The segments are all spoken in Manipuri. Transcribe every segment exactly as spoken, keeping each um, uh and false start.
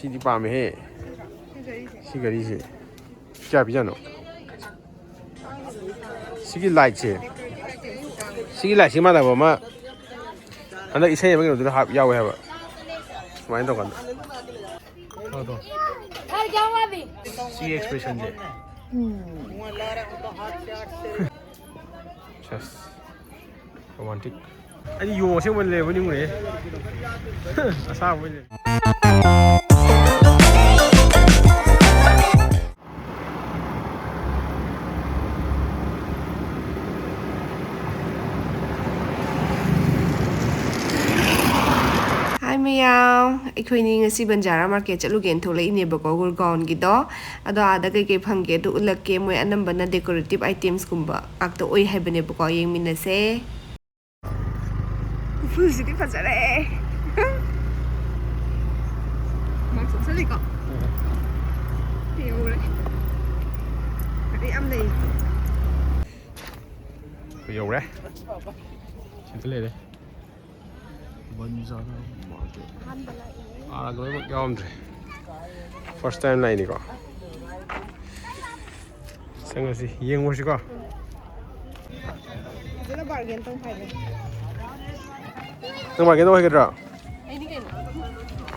ꯁꯤꯗꯤ ꯄꯥꯝꯃꯦꯍꯦ꯫ ꯁꯤ ꯘꯔꯤꯁꯦ ꯀꯌꯥ ꯄꯤꯖꯥꯠꯅꯣ? ꯁꯤꯒꯤ ꯂꯥꯏꯠꯁꯦ, ꯁꯤꯒꯤ ꯂꯥꯏꯠꯁꯤ ꯃꯥꯟꯅꯕ ꯑꯃ ꯍꯟꯗꯛ ꯏꯁꯩ ꯑꯃ ꯀꯩꯅꯣꯗꯨꯗ ꯍꯥꯞ ꯌꯥꯎꯋꯦ ꯍꯥꯏꯕ, ꯁꯨꯃꯥꯏꯅ ꯇꯧꯀꯥꯟꯗ꯫ ꯁꯤ ꯑꯦꯛꯁꯄ꯭ꯔꯦꯁꯟꯁꯦ꯫ ꯁꯦꯁ꯫ ꯔꯣꯃꯥꯟꯇꯤꯛ꯫ ꯑꯩꯗꯤ ꯌꯣꯡ ꯑꯁꯦꯡꯕ ꯂꯩꯔꯕ ꯅꯤꯡꯉꯨꯔꯦ꯫ ꯑꯁꯥꯕ ꯑꯣꯏꯅ ꯂꯩꯔꯝꯃꯦ꯫ Hi ꯃꯌꯥꯝ, ꯑꯩꯈꯣꯏꯅꯤ ꯉꯁꯤ ꯕꯟꯖꯥꯔꯥ ꯃꯥꯔꯀꯦꯠ ꯆꯠꯂꯨꯒꯦꯅ ꯊꯣꯛꯂꯛꯏꯅꯦꯕꯀꯣ, ꯒꯨꯔꯒꯥꯎꯟꯒꯤꯗꯣ꯫ ꯑꯗꯣ ꯑꯥꯗ ꯀꯩꯀꯩ ꯐꯪꯒꯦ ꯑꯗꯨ ꯎꯠꯂꯛꯀꯦ꯫ ꯃꯣꯏ ꯑꯅꯝꯕꯅ ꯗꯦꯀꯣꯔꯦꯇꯤꯞ ꯑꯥꯏꯇꯦꯝꯁꯀꯨꯝꯕ ꯉꯥꯛꯇ ꯑꯣꯏ ꯍꯥꯏꯕꯅꯦꯕꯀꯣ, ꯌꯦꯡꯃꯤꯟꯅꯁꯦ꯫ ꯎꯐꯨꯜꯁꯤꯗꯤ ꯐꯖꯔꯦ꯫ ꯃꯥꯛꯁ ꯎꯞꯁꯜꯂꯤꯀꯣ? ꯌꯧꯔꯦ꯫ ꯒꯥꯔꯤ ꯌꯥꯝ ꯂꯩ꯫ ꯑꯩꯈꯣꯏ ꯌꯧꯔꯦ꯫ ꯁꯤꯗ ꯂꯩꯔꯦ꯫ ꯕꯟꯖꯥꯔꯥ ꯃꯥꯔꯀꯦꯠ꯫ ꯑꯥꯔꯒ ꯂꯣꯏꯅꯃꯛ ꯌꯥꯎꯔꯝꯗ꯭ꯔꯦ꯫ First time ꯂꯥꯛꯏꯅꯤꯀꯣ꯫ ꯆꯪꯉꯁꯤ, ꯌꯦꯡꯉꯨꯔꯁꯤꯀꯣ꯫ ꯐꯖꯅ ꯕꯥꯔꯒꯦꯟ ꯇꯧ ꯍꯥꯏꯕꯅꯦ꯫ ꯅꯪ ꯕꯥꯔꯒꯦꯟ ꯇꯧ ꯍꯩꯒꯗ꯭ꯔꯣ? ꯑꯩꯗꯤ ꯀꯩꯅꯣ?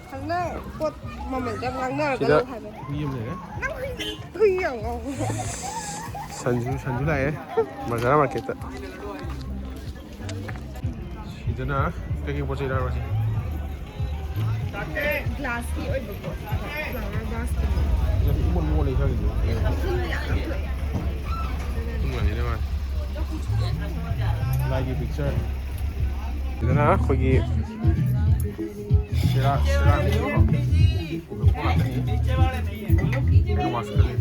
ꯐꯖꯅ ꯄꯣꯠ ꯃꯃꯜꯗ ꯉꯥꯡꯅꯔꯒ ꯁꯤꯗ ꯂꯧ ꯍꯥꯏꯕꯅꯦ꯫ ꯍꯨꯏ ꯑꯃ ꯂꯩꯔꯦ꯫ ꯅꯪ ꯍꯨꯏ, ꯍꯨꯏ ꯌꯥꯝ ꯉꯥꯎꯕ꯫ ꯁꯟꯁꯨ, ꯁꯟꯁꯨ ꯂꯥꯛꯑꯦ ꯕꯖꯥꯔ ꯃꯥꯔꯀꯦꯠꯇ꯫ ꯁꯤꯗꯅ ꯀꯩꯀꯩ ꯄꯣꯠ ꯆꯩ ꯂꯩꯔꯨꯔꯁꯤ? ꯒ꯭ꯂꯥꯁꯀꯤ ꯑꯣꯏꯕ ꯄꯣꯠ, ꯐ꯭ꯂꯥꯋꯔ ꯚꯥꯁꯀꯨꯝꯕ꯫ ꯁꯤꯗꯗꯤ ꯏꯃꯣꯠ ꯃꯣꯠꯂꯤ ꯈꯔꯒꯤꯗꯤ꯫ ꯎꯐꯨꯟ ꯌꯥꯝ ꯊꯣꯛꯑꯦ꯫ ꯎꯐꯨꯟ ꯌꯥꯝ ꯊꯣꯛꯑꯦ꯫ ꯂꯥꯏꯒꯤ ꯄꯤꯛꯆꯔ꯫ ꯁꯤꯗꯅ ꯑꯩꯈꯣꯏꯒꯤ ꯁꯤꯔꯥ-, ꯁꯤꯔꯥ-, ꯀꯩꯅꯣ ꯋꯥꯁ ꯈꯜꯂꯤ꯫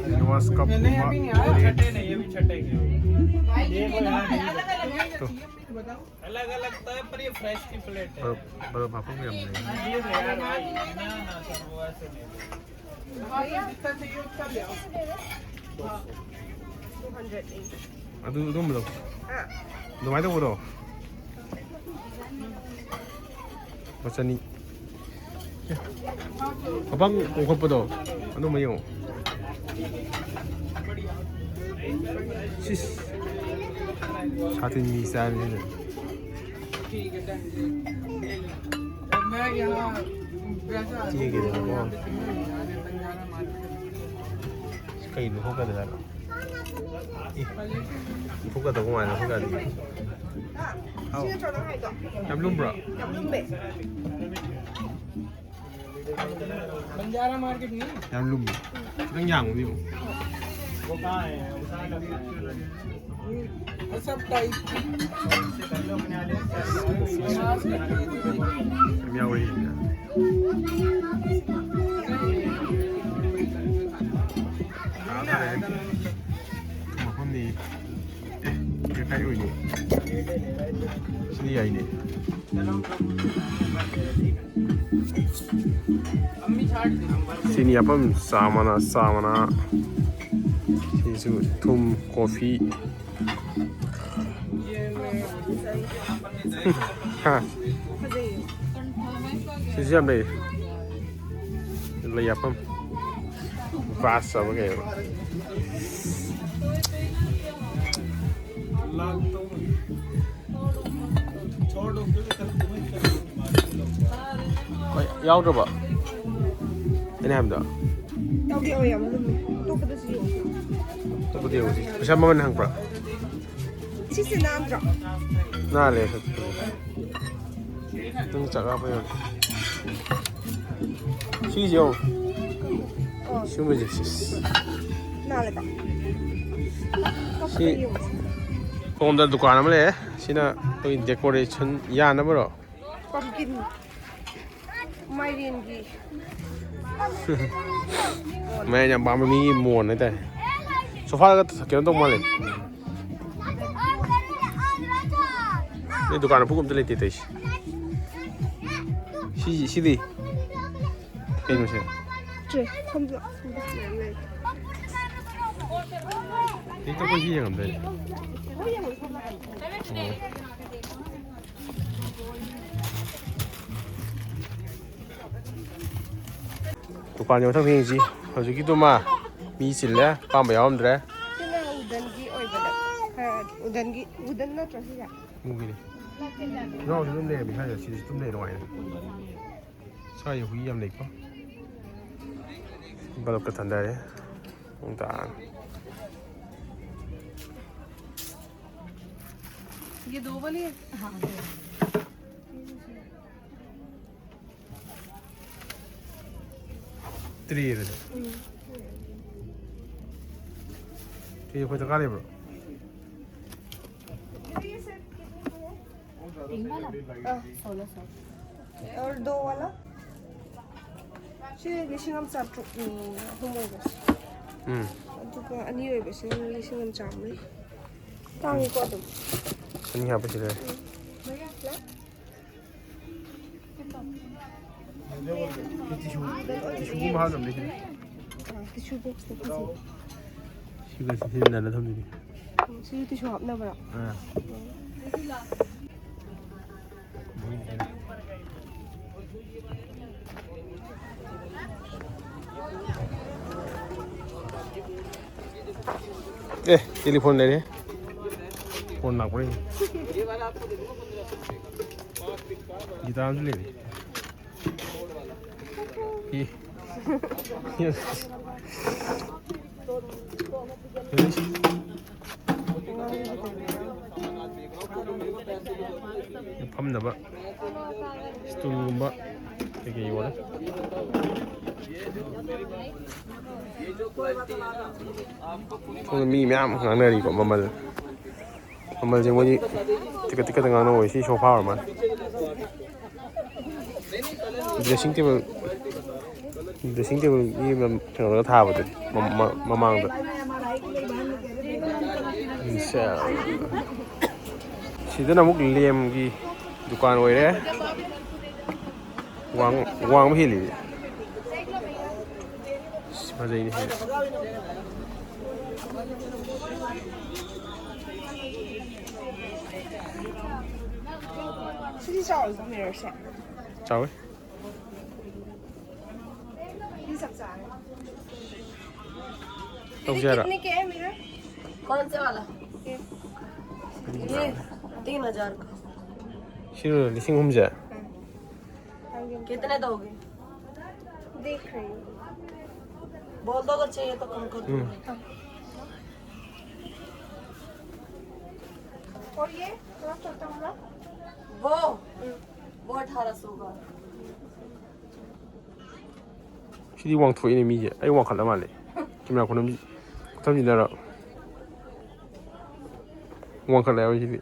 ꯀꯩꯅꯣ ꯋꯥꯁ ꯀꯞꯀꯨꯝꯕ, ꯄ꯭ꯂꯦꯠ꯫ ꯇꯨ꯫ अलग अलग तो है, पर ये फ्रेश की प्लेट है। बर्फ, बर्फ आपको भी हमने। ये तो यार भाई, ना, ना, सर, वो ऐसे नहीं। ꯑꯗꯨ, ꯑꯗꯨꯝꯕꯗꯣ꯫ ꯑꯗꯨꯃꯥꯏꯅ ꯇꯧꯕꯗꯣ꯫ ꯂꯨꯄꯥ ꯆꯅꯤ꯫ ꯃꯄꯥꯡ ꯀꯣꯡꯈꯠꯄꯗꯣ ꯑꯗꯨꯝꯕ ꯌꯦꯡꯉꯣ꯫ ꯁꯤꯁ꯫ ꯁꯥꯇꯤꯟꯒꯤ ꯁ꯭ꯇꯥꯏꯜꯅꯤꯅꯦ꯫ ꯆꯦꯒꯤꯗꯅꯀꯣ꯫ ꯀꯩꯅꯣ ꯍꯣꯀꯗ ꯍꯥꯏꯔꯣ? ꯑꯦ, ꯍꯣꯀꯗꯧꯕ ꯃꯥꯜꯂꯦ ꯍꯣꯀꯗꯤ꯫ ꯑꯥꯎ꯫ ꯌꯥꯝ ꯂꯨꯝꯕ꯭ꯔꯣ? ꯌꯥꯝ ꯂꯨꯝꯃꯤ꯫ ꯈꯤꯇꯪ ꯌꯥꯡꯕꯗꯤ ꯌꯦꯡꯉꯨ꯫ ꯌꯥꯝ ꯌꯥꯎꯋꯦ꯫ ꯃꯐꯝꯅꯤ꯫ ꯑꯦ, ꯀꯩ ꯑꯣꯏꯅꯤ? ꯁꯤꯗꯤ ꯌꯥꯏꯅꯦ꯫ ꯁꯤꯅꯤ ꯌꯥꯐꯝ ꯆꯥ ꯃꯅꯥ, ꯆꯥ ꯃꯅꯥ꯫ ꯁꯤꯁꯨ ꯊꯨꯝ, ꯀꯣꯐꯤ꯫ ꯍꯥ? ꯁꯤꯁꯨ ꯌꯥꯝ ꯂꯩ꯫ ꯂꯩ ꯌꯥꯐꯝ꯫ ꯕ꯭ꯔꯥꯁ ꯍꯥꯏꯕ ꯀꯩ ꯍꯥꯏꯕ? ꯍꯣꯏ, ꯌꯥꯎꯗ꯭ꯔꯕꯣ? ꯑꯩꯅ ꯍꯥꯏꯕꯗꯣ? ꯌꯥꯎꯗꯦ, ꯑꯣ, ꯌꯥꯝ ꯂꯨꯝꯃꯦ꯫ ꯑꯇꯣꯞꯄꯗꯁꯨ ꯌꯦꯡꯉꯨ꯫ ꯑꯇꯣꯞꯄꯗ ꯌꯦꯡꯉꯨꯁꯤ꯫ ꯄꯩꯁꯥ ꯃꯃꯜ ꯍꯪꯕ꯭ꯔꯥ? ꯁꯤꯁꯦ ꯅꯥꯟꯗ꯭ꯔꯣ? ꯅꯥꯜꯂꯦ꯫ ꯅꯪ ꯆꯥꯛ ꯍꯥꯞꯄ ꯌꯥꯔꯦ꯫ ꯁꯤꯁꯦ ꯌꯦꯡꯉꯣ꯫ ꯑꯣ꯫ ꯁꯤꯒꯨꯝꯕꯁꯦ꯫ ꯁꯤꯁ꯫ ꯅꯥꯜꯂꯦꯀꯣ? ꯁꯤ ꯁꯣꯝꯗ ꯗꯨꯀꯥꯟ ꯑꯃ ꯂꯩꯔꯦ꯫ ꯁꯤꯅ ꯑꯩꯈꯣꯏ ꯗꯦꯀꯣꯔꯦꯁꯟ ꯌꯥꯅꯕꯔꯣ? ꯄꯝꯀꯤꯟ꯫ ꯃꯥꯏꯔꯦꯟꯒꯤ꯫ ꯃꯥꯏꯔꯦꯟ ꯌꯥꯝ ꯄꯥꯝꯕ ꯃꯤꯒꯤ ꯃꯣꯟ ꯍꯥꯏꯇꯥꯔꯦ꯫ ꯁꯣꯐꯥꯒ ꯀꯩꯅꯣ ꯇꯧ ꯃꯥꯜꯂꯦ꯫ ꯅꯣꯏ ꯗꯨꯀꯥꯟꯗ ꯄꯨꯛ ꯑꯝꯇ ꯂꯩꯇꯦ ꯇꯧꯏꯁꯦ꯫ ꯁꯤ, ꯁꯤꯗꯤ? ꯀꯩꯅꯣ ꯁꯦ? ꯇ꯭ꯔꯦ, ꯊꯝꯖ-, ꯊꯝꯖ-, ꯃꯌꯥꯝ ꯂꯩ꯫ ꯍꯦꯛꯇ ꯑꯩꯈꯣꯏꯁꯤ ꯌꯦꯡꯉꯝꯗꯣꯏꯅꯦ꯫ ꯑꯣ꯫ ꯗꯨꯀꯥꯟꯒꯤ ꯃꯊꯪ ꯌꯦꯡꯁꯤ꯫ ꯍꯧꯖꯤꯛꯀꯤꯗꯨꯃ ꯃꯤ ꯆꯤꯜꯂꯦ, ꯑꯄꯥꯝꯕ ꯌꯥꯎꯔꯝꯗ꯭ꯔꯦ꯫ ꯁꯤꯅ ꯎꯗꯟꯒꯤ ꯑꯣꯏꯕꯗ ꯈꯔ ꯎꯗꯟꯒꯤ, ꯎꯗꯟ ꯅꯠꯇ꯭ꯔꯣ ꯁꯤꯁꯦ? ꯎꯒꯤꯅꯤ꯫ ꯏꯅꯥꯎꯁꯨ ꯑꯗꯨꯝ ꯂꯩꯔꯝꯃꯤ ꯁ꯭ꯋꯥꯏꯗ, ꯁꯤꯗꯁꯨ ꯑꯗꯨꯝ ꯂꯩ ꯅꯨꯡꯉꯥꯏꯅ꯫ ꯁ꯭ꯋꯥꯏꯗ ꯍꯨꯏ ꯌꯥꯝ ꯂꯩꯀꯣ꯫ ꯕꯜꯕꯀ ꯊꯥꯟꯊꯔꯦ꯫ ꯄꯨꯡ ꯇꯥꯔꯅꯤ꯫ ये दो वाली है? हाँ। ꯇ꯭ꯔꯦꯗꯅꯦ꯫ ꯇ꯭ꯔꯦ ꯑꯩꯈꯣꯏ ꯗꯔꯀꯥꯔ ꯂꯩꯕ꯭ꯔꯣ? हाँ, सोलह सौ। और दो वाला? ꯁꯤ ꯂꯤꯁꯤꯡ ꯑꯃ ꯆꯥꯇ꯭ꯔꯨꯛ, ꯎꯝ, ꯑꯍꯨꯝ ꯑꯣꯏꯕꯁꯦ꯫ ꯎꯝ꯫ ꯑꯗꯨꯒ ꯑꯅꯤ ꯑꯣꯏꯕꯁꯤꯅ ꯂꯤꯁꯤꯡ ꯑꯃ ꯆꯥꯝꯃꯔꯤ꯫ ꯇꯥꯡꯉꯤꯀꯣ ꯑꯗꯨꯝ꯫ ꯑꯅꯤ ꯍꯥꯞꯄꯁꯤꯗ꯫ ꯎꯝ꯫ ꯇꯤꯁꯨ, ꯇꯤꯁꯨꯒꯨꯝꯕ ꯍꯥꯞꯅꯕꯅꯦ ꯁꯤꯗꯤ꯫ ꯑꯥ, ꯇꯤꯁꯨ ꯕꯣꯛꯁꯇ ꯐꯖꯩ꯫ ꯁꯤꯒ ꯁꯤ ꯁꯤꯖꯤꯟꯅꯅ ꯊꯝꯗꯣꯏꯅꯤ꯫ ꯎꯝ, ꯁꯤꯁꯨ ꯇꯤꯁꯨ ꯍꯥꯞꯅꯕ꯭ꯔꯥ? ꯑꯥ꯫ ꯑꯦ, ꯇꯦꯂꯤꯐꯣꯟ ꯂꯩꯔꯦ꯫ ꯐꯣꯟ ꯂꯥꯛꯄ꯭ꯔꯥ ꯌꯦꯡꯒꯦ꯫ ꯒꯤꯇꯥꯔ ꯑꯃꯁꯨ ꯂꯩꯔꯦ꯫ ꯏ꯫ ꯐꯝꯅꯕ ꯁ꯭ꯇꯨꯜꯒꯨꯝꯕ ꯀꯩꯀꯩ ꯌꯣꯜꯂꯦ꯫ ꯁꯣꯝꯗ ꯃꯤ ꯃꯌꯥꯝ ꯉꯥꯡꯅꯔꯤꯀꯣ ꯃꯃꯜ꯫ ꯃꯃꯜꯁꯦ ꯃꯣꯏꯗꯤ ꯇꯤꯀꯠ ꯇꯤꯀꯠꯇ ꯉꯥꯡꯅꯍꯧꯋꯦ꯫ ꯁꯤ ꯁꯣꯐꯥ ꯑꯣꯏꯔ ꯃꯥꯜꯂꯦ꯫ Dressing table, dressing tableꯒꯤ ꯀꯩꯅꯣꯗ ꯊꯥꯕꯗꯨꯅꯤ, ꯃ-, ꯃ-, ꯃꯃꯥꯡꯗ꯫ ꯁꯤꯗꯅ ꯑꯃꯨꯛ ꯂꯦꯝꯒꯤ ꯗꯨꯀꯥꯟ ꯑꯣꯏꯔꯦ꯫ ꯋꯥꯡ-, ꯋꯥꯡꯕ ꯍꯦꯜꯂꯤ꯫ ꯑꯁ, ꯐꯖꯩꯅꯦ ꯁꯤꯗꯤ꯫ ꯁꯤꯗꯤ ꯆꯥꯎꯋꯤꯀꯣ mirrorꯁꯦ? ꯆꯥꯎꯋꯤ꯫ ꯁꯤ ꯇꯧꯁꯦ ꯍꯥꯏꯔꯣ? कितने के है मिरर? कौन से वाला? ये तीन हजार का। ꯁꯤꯔꯣ, ꯂꯤꯁꯤꯡ ꯑꯍꯨꯝꯁꯦ? कितने दोगे? देख रही हूँ। बोल दो, अगर चाहिए तो कम कर दूंगी। और ये थोड़ा छोटा वाला। वो वो अठारह सौ का। ꯁꯤꯗꯤ ꯋꯥꯡꯊꯣꯛꯏꯅꯦ ꯃꯤꯁꯦ꯫ ꯑꯩ ꯋꯥꯡꯈꯠꯂ ꯃꯥꯜꯂꯦ꯫ ꯀꯦꯃꯦꯔꯥ ꯈꯨꯅꯝꯁꯤ-, ꯈꯨꯊꯝꯁꯤꯟꯅꯔ ꯋꯥꯡꯈꯠꯂꯦ ꯍꯥꯏꯕ ꯁꯤꯗꯤ꯫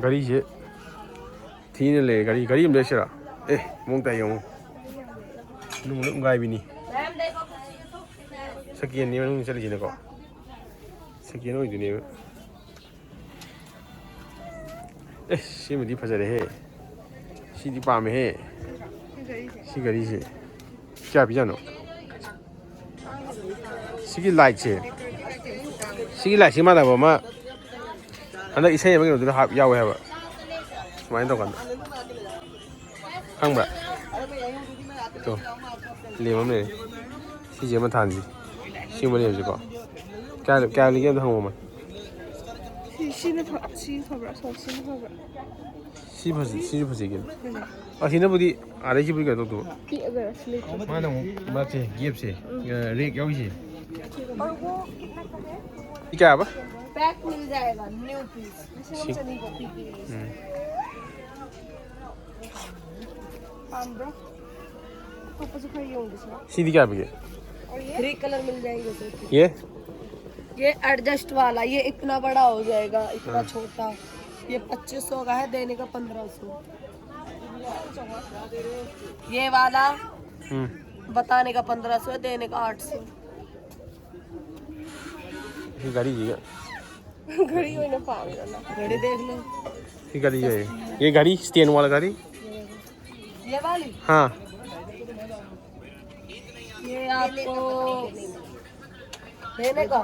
ꯒꯥꯔꯤꯁꯦ ꯊꯤꯅ ꯂꯩꯔꯦ꯫ ꯒꯥꯔꯤ, ꯒꯥꯔꯤ ꯑꯃ ꯂꯩꯁꯤꯔꯥ? ꯑꯦ, ꯃꯑꯣꯡ ꯇꯥꯏ ꯌꯦꯡꯉꯨ꯫ ꯅꯨꯡ ꯂꯣꯏ ꯉꯥꯏꯕꯤꯅꯤ꯫ ꯁꯦꯀꯦꯟꯅꯤ ꯃꯅꯨꯡꯗ ꯆꯠꯂꯤꯁꯤꯅꯀꯣ꯫ ꯁꯦꯀꯦꯟ ꯑꯣꯏꯗꯣꯏꯅꯦꯕ꯫ ꯑꯦ, ꯁꯤꯃꯗꯤ ꯐꯖꯔꯦꯍꯦ꯫ ꯁꯤꯗꯤ ꯄꯥꯝꯃꯦꯍꯦ꯫ ꯁꯤ ꯒꯥꯔꯤꯁꯦ ꯀꯌꯥ ꯄꯤꯖꯥꯠꯅꯣ? ꯁꯤꯒꯤ ꯂꯥꯏꯠꯁꯦ, ꯁꯤꯒꯤ ꯂꯥꯏꯠꯁꯤ ꯃꯥꯟꯅꯕ ꯑꯃ ꯍꯟꯗꯛ ꯏꯁꯩ ꯑꯃ ꯀꯩꯅꯣꯗꯨꯗ ꯍꯥꯞ ꯌꯥꯎꯋꯦ ꯍꯥꯏꯕ꯫ ꯁꯨꯃꯥꯏꯅ ꯇꯧꯀꯥꯟꯗ꯫ ꯈꯪꯕ꯭ꯔꯥ? ꯇꯣ, ꯂꯦꯝ ꯑꯃ ꯂꯩꯔꯦ꯫ ꯁꯤꯁꯦ ꯑꯃ ꯊꯥꯟꯁꯤ꯫ ꯁꯤꯒꯨꯝꯕ ꯂꯦꯝꯁꯤꯀꯣ꯫ ꯀꯌꯥ, ꯀꯌꯥ ꯂꯩꯒꯦ ꯑꯝꯇ ꯍꯪꯉꯣ, ꯃꯃꯜ꯫ ꯁꯤ, ꯁꯤꯅ ꯐ-, ꯁꯤ ꯐꯕ꯭ꯔꯥ? ꯑꯁꯣꯝ ꯁꯤꯅ ꯐꯕ꯭ꯔꯥ? ꯁꯤ ꯐꯖ-, ꯁꯤꯁꯨ ꯐꯖꯩ ꯀꯩꯅꯣ꯫ ꯐꯖꯩ꯫ ꯑꯁꯤꯅꯕꯨꯗꯤ ꯑꯥꯗꯩꯁꯤꯕꯨꯗꯤ ꯀꯩꯅꯣ ꯇꯧꯗꯣꯏꯕ꯫ ꯄꯤꯛꯑꯒ ꯁꯤ ꯂꯩꯇ꯭ꯔꯣ? ꯃꯥꯅ ꯑꯃꯨꯛ ꯃꯥꯁꯦ ꯒꯦꯞꯁꯦ, ꯑ, ꯔꯦꯛ ꯌꯥꯎꯔꯤꯁꯦ꯫ और वो कितना का है? ꯁꯤ ꯀꯌꯥ ꯍꯥꯏꯕ? पैक मिल जाएगा, न्यू पीस। ꯁꯤ ꯎꯝ꯫ ꯄꯥꯝꯕ꯭ꯔꯣ? ꯑꯇꯣꯞꯄꯁꯨ ꯈꯔ ꯌꯦꯡꯒꯦꯁꯦ꯫ ꯁꯤꯗꯤ ꯀꯌꯥ ꯄꯤꯒꯦ? और ये? थ्री कलर मिल जाएंगे सर। ये? ये एडजस्ट वाला, ये इतना बड़ा हो जाएगा, इतना हाँ। छोटा। ये पच्चीस सौ का है, देने का पन्द्रह सौ। ये वाला हम्म। बताने का पन्द्रह सौ है, देने का आठ सौ। ये गाड़ी जी है। घड़ी कोई ना पागल ना। घड़ी देख लो। ये गाड़ी है। ये गाड़ी स्टैंड वाला गाड़ी। ये वाली? हाँ। ये आपको देने का?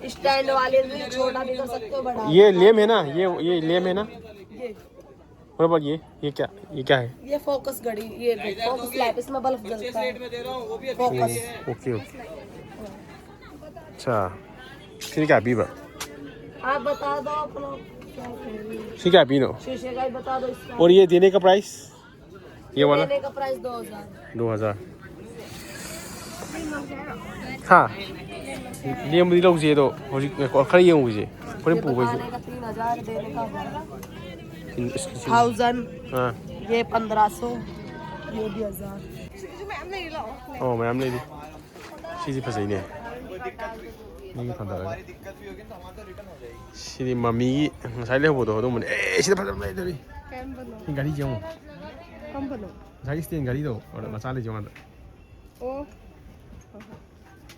स्टैंड वाले भी, छोटा भी कर सकते हो, बड़ा। ये लेम है ना, ये, ये लेम है ना? ये। ये ये क्या, ये क्या है? ये फोकस घड़ी, ये फोकस लैंप, इसमें बल्ब जलता है। फोकस। Okay, okay. अच्छा, फिर क्या पीबा? आप बता दो अपना क्या कह रही है। फिर क्या पीनो? शीशे का ही बता दो इसका। और ये देने का प्राइस? ये वाला? देने का प्राइस दो हजार। दो हजार। हाँ, ꯂꯦꯝꯕꯗꯤ ꯂꯧꯁꯦ ꯑꯗꯣ꯫ ꯍꯧꯖꯤꯛ ꯉꯥꯏꯈꯣ, ꯈꯔ ꯌꯦꯡꯉꯨꯁꯦ꯫ ꯍꯣꯔꯦꯟ ꯄꯨꯕꯩꯁꯦ꯫ बताने का तीन हजार, देने का ꯏꯁ- थाउजेंड, ꯑꯥ꯫ ये पन्द्रह सौ, ये भी हजार। ꯑꯣ, ꯃꯌꯥꯝ ꯂꯩꯔꯤ꯫ ꯁꯤꯁꯦ ꯐꯖꯩꯅꯦ꯫ ꯃꯤꯒꯤ ꯊꯥꯡꯗꯔꯒ꯫ ꯁꯤꯗꯤ ꯃꯃꯤꯒꯤ ꯉꯁꯥꯏ ꯂꯩꯍꯧꯕꯗꯣ ꯑꯗꯨꯝꯕꯅꯦ꯫ ꯑꯦ, ꯁꯤꯗ ꯐꯖꯕ ꯂꯩꯗꯨꯔꯤ꯫ ꯁꯤ ꯒꯥꯔꯤꯁꯦ ꯌꯦꯡꯉꯣ꯫ ꯉꯁꯥꯏꯒꯤ ꯁ꯭ꯇꯦꯟ ꯒꯥꯔꯤꯗꯣ, ꯑꯗ ꯃꯆꯥ ꯂꯩꯁꯦ ꯌꯦꯡꯉꯣ ꯑꯗ꯫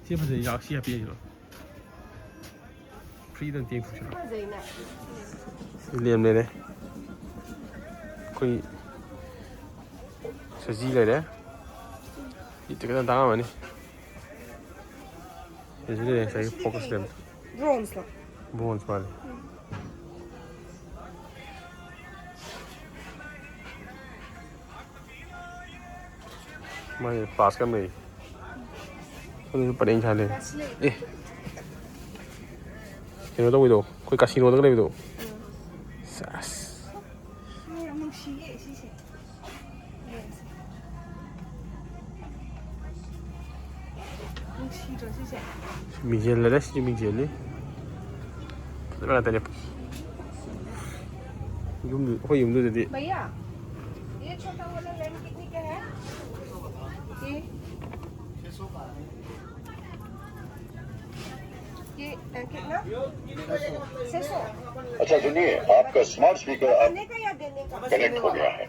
ꯁꯤ ꯐꯖꯩ, ꯌꯥꯎ-, ꯁꯤ ꯍꯥꯞꯄꯤꯔꯛꯏꯁꯤꯔꯣ? ꯐ꯭ꯔꯤꯗ ꯑꯝꯇ ꯌꯦꯡꯊꯣꯛꯁꯤꯔꯣ? ꯂꯦꯝ ꯂꯩꯔꯦ꯫ ꯑꯩꯈꯣꯏ ꯁꯖꯤ ꯂꯩꯔꯦ꯫ ꯁꯤ ꯈꯤꯇꯪ ꯇꯥꯡꯉꯝꯃꯅꯤ꯫ ꯁꯖꯤ ꯂꯩꯔꯦ, ꯉꯁꯥꯏꯒꯤ ꯐꯣꯀꯁ ꯂꯦꯝ꯫ ꯕ꯭ꯔꯣꯟꯖꯂꯣ? ꯕ꯭ꯔꯣꯟꯖ ꯃꯥꯜꯂꯦ꯫ ꯃꯥꯒꯤ ꯐ꯭ꯂꯥꯁꯀ ꯑꯃ ꯂꯩ꯫ ꯑꯗꯨꯁꯨ ꯄꯔꯦꯡ ꯁꯥꯅ ꯂꯩ꯫ ꯑꯦ꯫ ꯀꯩꯅꯣ ꯇꯧꯕꯤꯗꯣ, ꯑꯩꯈꯣꯏ ꯀꯥꯁꯤꯅꯣꯗꯒ ꯂꯩꯕꯗꯣ꯫ ꯁꯦꯁ꯫ ꯌꯥꯝ ꯅꯨꯡꯁꯤꯌꯦ ꯁꯤꯁꯦ꯫ ꯅꯨꯡꯁꯤꯗ꯭ꯔꯣ ꯁꯤꯁꯦ? ꯃꯤꯡꯁꯦꯜ ꯂꯩꯔꯦ, ꯁꯤꯁꯨ ꯃꯤꯡꯁꯦꯜꯅꯤ꯫ ꯐꯖꯕ ꯉꯥꯛꯇꯅꯦ꯫ ꯌꯨꯝꯗꯨ, ꯑꯩꯈꯣꯏ ꯌꯨꯝꯗꯨꯗꯗꯤ꯫ भैया, ये छोटा वाला लैंप कितने का है? ये ये, अ, कितना? छह सौ। अच्छा सुनिए, आपका स्मार्ट स्पीकर आप देने का या देने का? कनेक्ट हो गया है।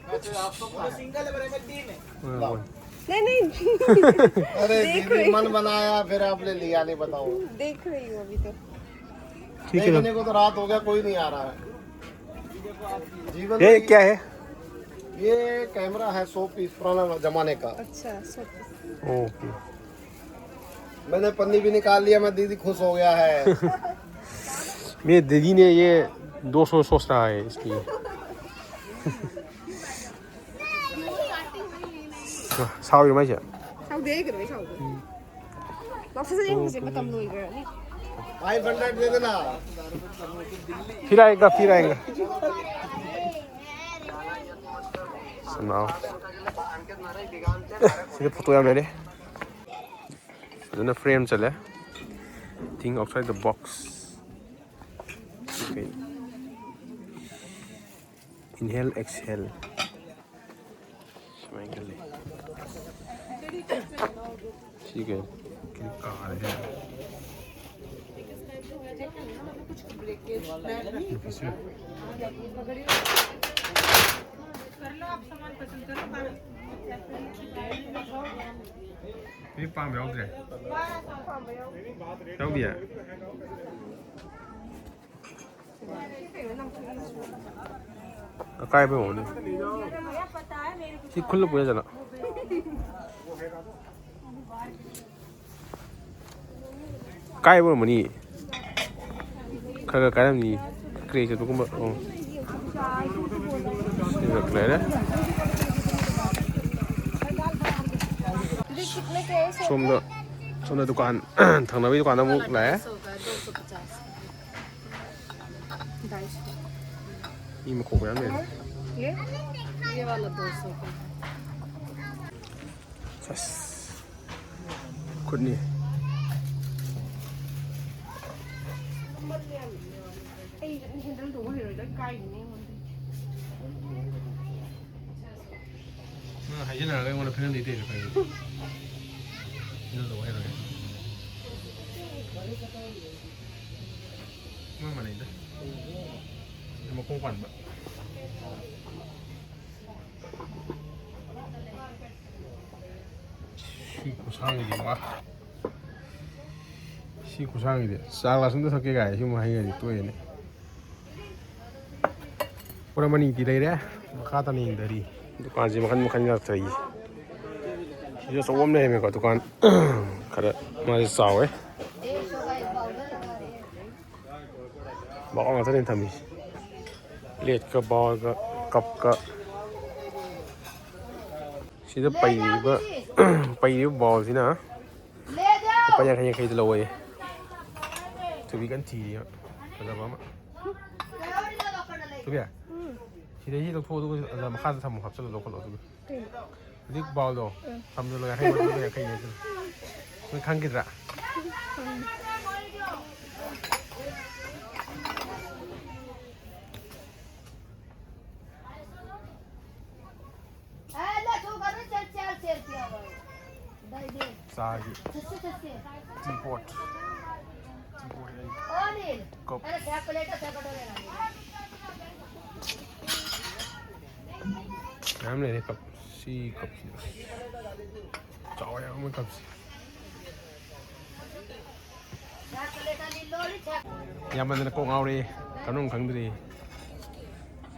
नहीं, नहीं। अरे देख दीदी, रही मन बनाया, फिर आपने लिया नहीं, बताओ। देख रही हूँ अभी तो। ठीक है। देखने को तो रात हो गया, कोई नहीं आ रहा है। जीवन ये में क्या है? ये कैमरा है, सौ पीस पुराना जमाने का। अच्छा, सौ। ओके। मैंने पन्नी भी निकाल लिया, मैं दीदी खुश हो गया है। मेरे दीदी ने ये दो सौ सोच रहा है इसकी। ꯁꯥꯎꯔꯤꯔꯣ ꯃꯥꯏꯁꯦ? ꯁꯥꯎꯗꯦ, ꯀꯩꯗꯧꯕꯩ ꯁꯥꯎꯗꯣꯏꯅꯣ? ꯂꯥꯎꯊꯠꯁꯦ, ꯌꯦꯡꯉꯨꯁꯦ, ꯃꯇꯝ ꯂꯣꯏꯈ꯭ꯔꯅꯤ꯫ ꯐꯥꯏꯚ ꯍꯟꯗ꯭ꯔꯦꯠ ꯄꯤꯗꯅ꯫ ꯐꯤꯔꯥꯏꯒ, ꯐꯤꯔꯥꯏꯒ꯫ ꯁꯅꯥꯎ꯫ ꯁꯤꯗ ꯐꯣꯇꯣ ꯌꯥꯝ ꯂꯩꯔꯦ꯫ ꯐꯖꯅ ꯐ꯭ꯔꯦꯝ ꯆꯠꯂꯦ꯫ Think outside the box꯫ Okay. Inhale, exhale. ꯁꯨꯃꯥꯏꯅ ꯈꯜꯂꯤ꯫ ꯁꯤ ꯀꯩꯅꯣ? ꯀꯥꯔꯦ꯫ ꯃꯤ ꯄꯥꯝꯕ ꯌꯥꯎꯗ꯭ꯔꯦ? ꯌꯥꯎꯗꯤꯌꯦ? ꯑꯀꯥꯏꯕ ꯑꯣꯏꯔꯝꯒꯅꯤ꯫ ꯁꯤ ꯈꯨꯜꯂ ꯄꯨꯔꯦ ꯆꯠꯂꯣ꯫ ꯑꯀꯥꯏꯕ ꯑꯣꯏꯔꯝꯒꯅꯤ꯫ ꯈꯔ ꯈꯔ ꯀꯥꯏꯔꯝꯅꯤ꯫ ꯀ꯭ꯔꯦꯛ ꯆꯠꯄꯒꯨꯝꯕ꯫ ꯑꯣ꯫ ꯁꯤꯗ ꯂꯩꯔꯦ꯫ ꯁꯣꯝꯗ, ꯁꯣꯝꯗ ꯗꯨꯀꯥꯟ, ꯊꯪꯅꯕꯒꯤ ꯗꯨꯀꯥꯟꯗ ꯑꯃꯨꯛ ꯂꯥꯛꯑꯦ꯫ ढाई सौ। ꯃꯤ ꯃꯈꯣꯡ ꯃꯌꯥꯝ ꯂꯩꯔꯦ꯫ ये? ये वाला दो सौ का। ꯁꯁ꯫ ꯈꯨꯠꯅꯤ꯫ ꯑꯩ ꯍꯦꯟꯗꯜ ꯇꯧꯕ ꯍꯩꯔꯣꯏꯗ, ꯀꯥꯏꯒꯤꯅꯤ ꯑꯩꯉꯣꯟꯗ꯫ ꯅꯪ ꯍꯥꯏꯖꯤꯟꯅꯔꯒ ꯑꯩꯉꯣꯟꯗ ꯐꯤꯂꯝ ꯂꯩꯇꯦꯁꯨ ꯈꯪꯉꯤ꯫ ꯐꯤꯂꯝ ꯇꯧꯕ ꯍꯩꯔꯣꯏ꯫ ꯃꯣꯏ ꯃꯥꯟꯅꯩꯗ꯫ ꯃꯈꯣꯡ ꯄꯥꯟꯕ꯫ ꯁꯤ ꯈꯨꯁꯥꯡꯁꯤꯗꯤ ꯋꯥ꯫ ꯁꯤ ꯈꯨꯁꯥꯡꯁꯤꯗꯤ ꯆꯥ ꯒ꯭ꯂꯥꯁ ꯑꯝꯇ ꯊꯛꯀꯦ ꯀꯥꯏ ꯁꯤꯒꯨꯝꯕ ꯍꯥꯏꯅꯔꯗꯤ ꯇꯣꯛꯑꯦꯅꯦ꯫ ꯄꯨꯔꯥ ꯃꯅꯤꯡꯗꯤ ꯂꯩꯔꯦ꯫ ꯃꯈꯥ ꯇꯥꯅ ꯌꯦꯡꯊꯔꯤ꯫ ꯗꯨꯀꯥꯟꯁꯦ ꯃꯈꯟ ꯃꯈꯟ ꯉꯥꯛꯇ ꯂꯩ꯫ ꯁꯤꯁꯨ ꯑꯆꯧꯕ ꯑꯃ ꯂꯩꯔꯝꯃꯦꯀꯣ꯫ ꯗꯨꯀꯥꯟ ꯈꯔ ꯃꯥꯁꯦ ꯆꯥꯎꯋꯦ꯫ ꯕꯥꯎ ꯉꯥꯛꯇꯅꯦ ꯊꯝꯃꯤꯁꯦ꯫ ꯄ꯭ꯂꯦꯠꯀ ꯕꯥꯎꯜꯒ꯫ ꯀꯞꯀ ꯁꯤꯗ ꯄꯩꯔꯤꯕ ꯄꯩꯔꯤꯕ ꯕꯥꯎꯜꯁꯤꯅ ꯂꯨꯄꯥ ꯌꯥꯡꯈꯩ ꯌꯥꯡꯈꯩꯗ ꯂꯧꯋꯦ꯫ ꯊꯣꯏꯕꯤ ꯀꯟꯅ ꯊꯤꯔꯤ ꯐꯖꯕ ꯑꯃ꯫ ꯊꯣꯏꯕꯤ, ꯁꯤꯗꯩꯁꯤ ꯂꯧꯊꯣꯛꯑꯣ, ꯑꯗꯨꯒ ꯑꯗ ꯃꯈꯥꯗ ꯊꯝꯃꯣ, ꯍꯥꯞꯆꯜꯂꯣ, ꯂꯧꯈꯠꯂꯣ꯫ ꯑꯗꯨꯒ ꯍꯧꯖꯤꯛ ꯕꯥꯎꯜꯗꯣ ꯊꯝꯖꯜꯂꯣ, ꯌꯥꯡꯈꯩ ꯃꯔꯨꯗꯣ ꯌꯥꯡꯈꯩꯅꯦ ꯑꯗꯨ꯫ ꯅꯣꯏ ꯈꯪꯈꯤꯗ꯭ꯔꯥ? ꯆꯥꯒꯤ ꯇꯤ ꯄꯣꯠ꯫ ꯇꯤ ꯄꯣꯠ ꯍꯥꯏ꯫ ꯀꯞ꯫ ꯃꯌꯥꯝ ꯂꯩꯔꯦ ꯀꯞ꯫ ꯁꯤ ꯀꯞꯁꯤ꯫ ꯆꯥꯎꯋꯦ ꯌꯥꯝꯅ ꯀꯞꯁꯤ꯫ ꯌꯥꯝꯃꯟꯗꯅ ꯀꯣꯛ ꯉꯥꯎꯔꯦ꯫ ꯀꯔꯝ ꯈꯪꯗ꯭ꯔꯤ꯫